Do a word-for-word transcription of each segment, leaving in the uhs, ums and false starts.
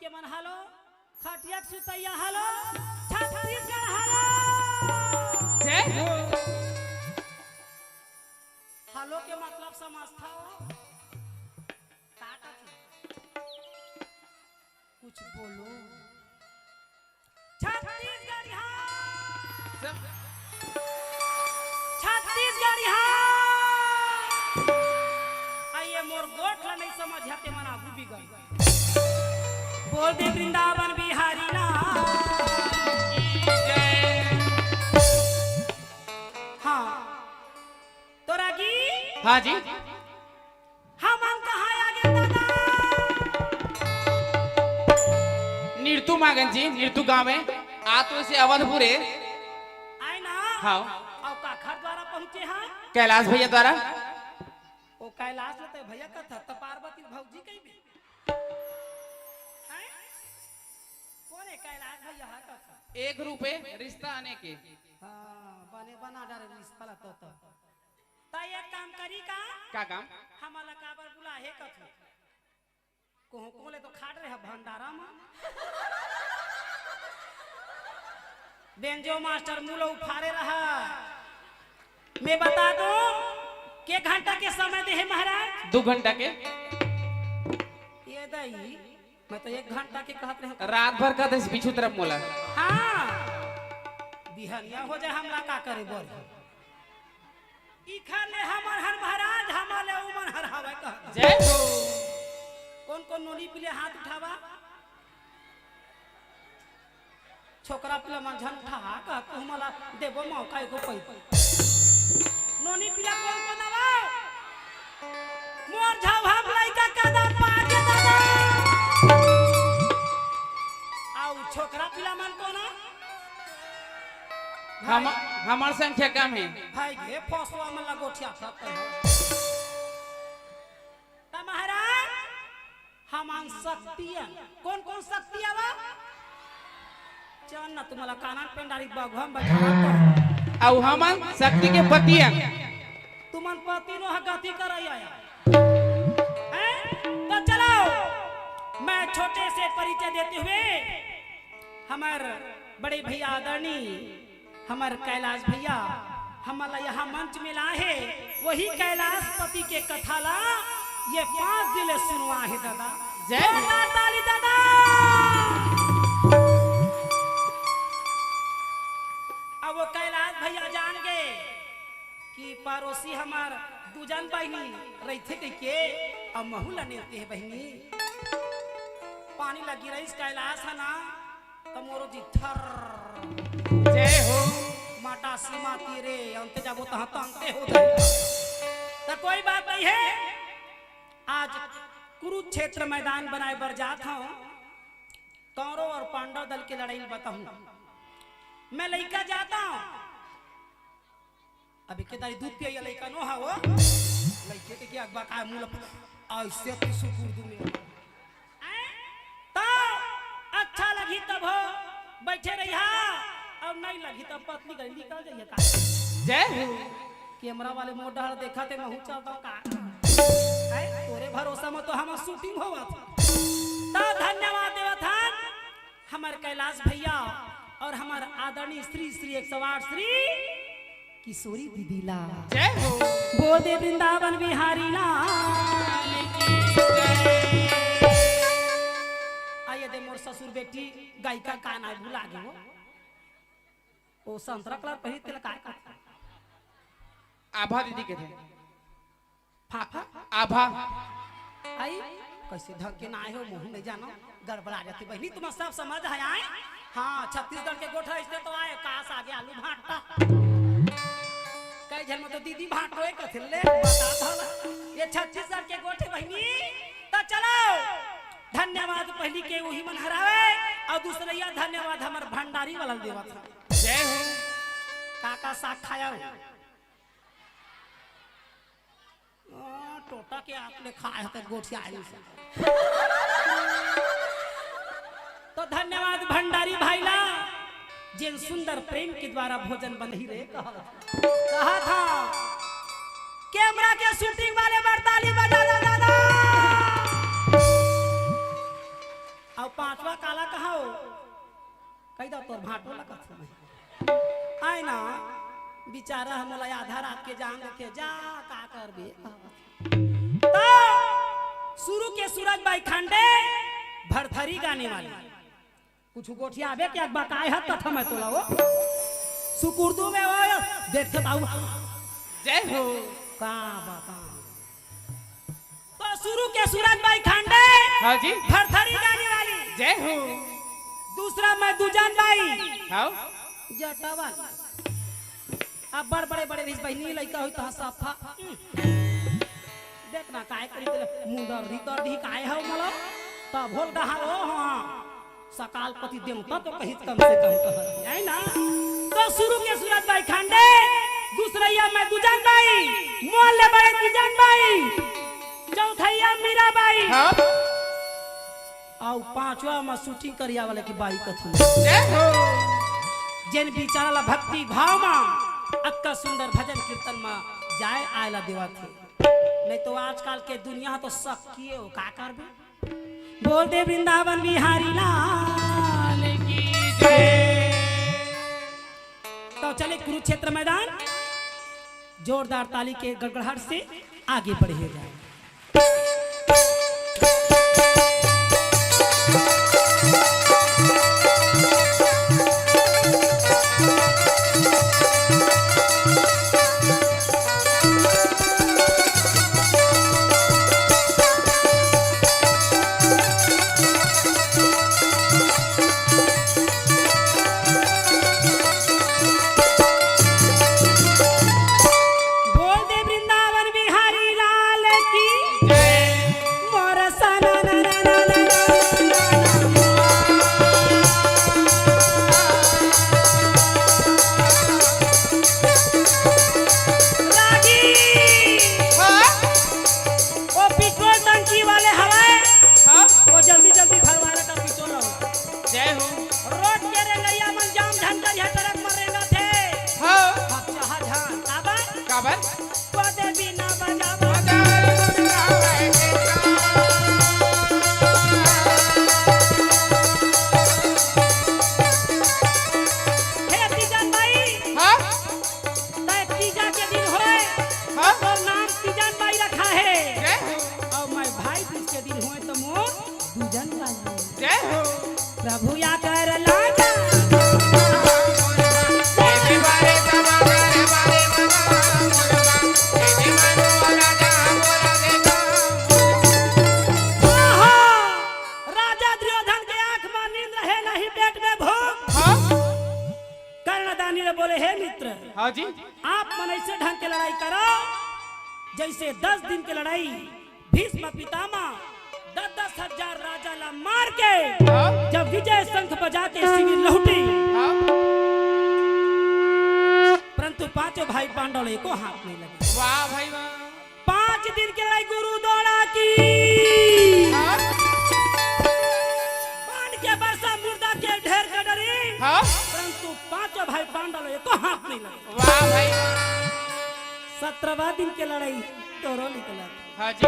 के मन हेलो, खटिया के सुतैया हेलो, छत्तीसगढ़ हेलो। जय हो। हेलो के मतलब समझथव? का कथे? कुछ बोलो। छत्तीसगढ़िया। सब छत्तीसगढ़िया। आ ये मोर गोठ ला नहीं समझ आते मन आगू बिगड़। बोल दे वृंदावन बिहारी ना। हाँ। तोरा की हाँ जी। हमन कहाँ आ गेन दादा? निरतू मागन जी, निरतू गाँव में। आ तो इसे अवधपुर है। आए ना? हाँ। अउ काखर द्वारा पहुँचे हाँ? कैलाश भैया द्वारा। ओ कैलाश ले ते भैया कथा, त पार्वती भौजी कही भी। हैं? कौन है कैलाश भैया हा कथा? एक रूप है, रिश्ता अनेक है। हाँ, बने बना डारे रिश्ता ला तो, तो। त एक काम करी का? का काम? हमला काबर बुला हे कथू? कोहूँ कोहूँ ले तो खाट रहे भंडारा म। बेंजो मास्टर मुलो उफारे रहा। मैं बता दूं, के घंटा के समय दे हे महाराज? दू घंटा के। ये दई, मैं तो एक घंटा के कहत रहे। रात भर का दस बिछू तरफ मोला। हाँ, बिहनिया हो जाए हमला का करे बोल। इखर ले हमर हर महाराज, हमर ले उमन हर हवय कह। जय हो। कौन कौन नोनी पीले हाथ उठावा? छोकरा पीला मन झन उठा का, तू मला देबो मौका एको पै। नोनी पीला कौन कौन आवा? मोर झाव हम लइका कदा पाके दादा। आउ छोकरा पीला मन कौन आ? हम, हमर संख्या कम है। भाई गे फसवा मन ला गोठिया था। त महाराज, हमन शक्ति अन। कौन कौन शक्ति आवा? चल न, तुम्हाला कानान पेंडारी बघवा म बैठा तो। अउ हमन शक्ति के पति अन। तुमन पति नो ह गति करई आया। हैं? तो चलो, मैं छोटे से परिचय देते हुए हमर बड़े भैया आदरणीय हमर कैलाश भैया हमन ला यहाँ मंच में लाए हे, वही कैलाशपति के कथा ला ये पाँच दिन ले सुनवा हे दादा। जय हो। जोरदार ताली दादा। अब वो कैलाश भैया जान गए कि पड़ोसी हमर दू जन बहिनी रहिथे कहिके, अब महू ला नेवते हे बहिनी। पानी लगी रहिस कैलाश ह ना, त मोरो जी थर। जय हो। माटा सीमा तीरे, अंते जाबो तहाँ त अंते हो जाए। त कोई बात नहीं है, आज कुरुक्षेत्र मैदान बनाए बर जात हूँ। कौरव और पांडव दल के लड़ाई बताऊँ। मैं लइका जाता हूँ। अबे के दाई दूध पिया लइका नो हा वो। लइके के क्या बका मुल ऐसे तो सुकुर दू मिनट। तो अच्छा लगी तब हो, बैठे रहिया, और नहीं लगी तब पत्नी घर निकल जाइए का। जय हो। कैमरा वाले मोर डहर देखा थे, महू चलता हूँ का। हैं? तोरे भरोसा में तो हम शूटिंग होवत। तो धन्यवाद देवत हन हमर कैलाश भैया और हमर आदरणीय श्री श्री एक सौ आठ श्री किशोरी दीदी ला। जय हो। बोल दे वृंदावन बिहारी ला। आइए दे मोर ससुर बेटी गायिका का नाम भुला गए हो। ओ संतरा कलर पहिर तेला काय का? आभा दीदी के थे। फाफा? आभा। आई? कैसे ढंग के ना आए हो, मुँह नहीं जानो, गड़बड़ा जाती बहिनी, तुम सब समझ है आए? हाँ, छत्तीसगढ़ के गोठा इसने तो आए, कास आगे आलू भांटा। कई झन में तो दीदी भांटो है कथिल ले, बता भला। ये छत्तीसगढ़ के गोठे बहिनी, तो चलो। धन्यवाद पहली के वही मन हरावे, और दूसरे या धन्यवाद हमर भंडारी वाला देवा था। जय हो। काका साग खाया हो। आ, टोटा के आप ले खाए हते गोठिया आइल से। तो धन्यवाद भंडारी भाई ला, जिन सुंदर प्रेम के द्वारा भोजन बनही रे कहा, कहा था। कैमरा के शूटिंग वाले बर ताली बजा दो दादा। पांचवा काला कहा हो? कही दा तोर भांटो लगत हूँ मैं। आय ना, बेचारा ह मोला आधा रात के जान देथे, जा का करबे। तो शुरू के सूरज बाई खांडे भरथरी गाने वाली। कुछ गोठियाबे के अगबा काय हत तथा मैं तोला वो। सुकुर्दू में वो देखते बाबू। जय हो। का बता। तो शुरू के सूरज बाई खांडे। हाँ जी। भरथरी गाने वाली। जय हो। दूसरा मैं दुजान बाई। हाँ। जटा वाली। अब बड़ बड़े बड़े रिस बहिनी लइका होई तहाँ सफा। देखना काय करी तेरे मुंडर रितर दी काय है मोला। तब होल डहा ओ हाँ। सकाल पति देवता तो कहित कम से कम कह। है ना? तो शुरू के सूरज बाई खांडे, दूसरैया मैं दुजान बाई, मोल ले बड़े दुजान बाई, चौथैया मीरा बाई। हाँ। अउ पांचवा म शूटिंग करिया वाले की बाई कथन। जय हो। जेन बिचारा ला भक्ति भाव म अतका सुंदर भजन कीर्तन म जाय आय ला देवत हे। नहीं तो आजकल के दुनिया तो सक्किए हो, का करबे? बोल दे वृंदावन बिहारी लाल की जय। तो चले कुरुक्षेत्र मैदान, जोरदार ताली के गड़गड़ाहट से आगे बढ़े जाए। बोल दे वृंदावन बिहारी लाल की। मोर सना ना ना ना ना ना। रागी। हाँ? वो पेट्रोल टंकी वाले हवाए। हाँ? वो जल्दी जल्दी भरवा लेता पेट्रोल। जय हो। रोड के रेंगइया मन जाम झन करिहा, ट्रक मन रेंगत हे। हाँ। अब चाहा झन, काबर? काबर? पदे बिना बजावा। हे तीजन बाई। हाँ? तय तीजा के दिन होय। हाँ? तोर नाम तीजन बाई रखा हे। जय हो। अउ मैं भाई दूज के दिन होय तो मोर दूजन बाई। जय हो। प्रभु या कर लाजा। आहा, राजा दुर्योधन के आंख में नींद रहे, नहीं पेट में भूख। हाँ? कर्णदानी ने बोले, हे मित्र, हाँ जी। आप मन ऐसे ढंग के लड़ाई करो, जैसे दस दिन के लड़ाई भीष्म पितामह दस दस हजार राजा ला मार के हाँ। जब विजय शंख बजा के शिविर लहुटी, हाँ। परंतु पांचों भाई पांडव ला एको हाथ नहीं लगे। वाह भाई वाह। पांच दिन के लड़ाई गुरु द्रोण की। हाँ। बाण के बरसा मुर्दा के ढेर के डरी। हाँ। परंतु पांचों भाई पांडव ला एको हाथ नहीं लगे। वाह भाई। सत्रहवाँ दिन के लड़ाई तोरो निकलत। हाँ जी।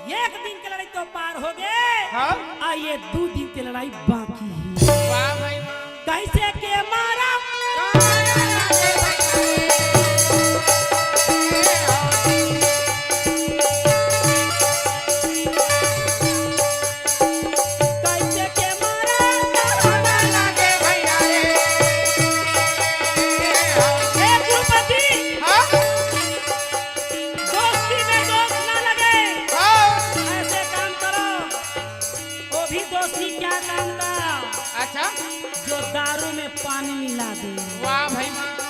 एक दिन के लड़ाई तो पार हो गए। हाँ। आ ये दू दिन के लड़ाई बाकी हे। वाह भाई वाह। कैसे के मारा? कैसे के मारा? हे भूपति। हाँ। दोस्ती में दोस्त ना लगे। हाँ। ऐसे काम करो, वो भी दोस्ती क्या काम का? अच्छा। जो दारू में पानी मिला दे। वाह भाई वाह।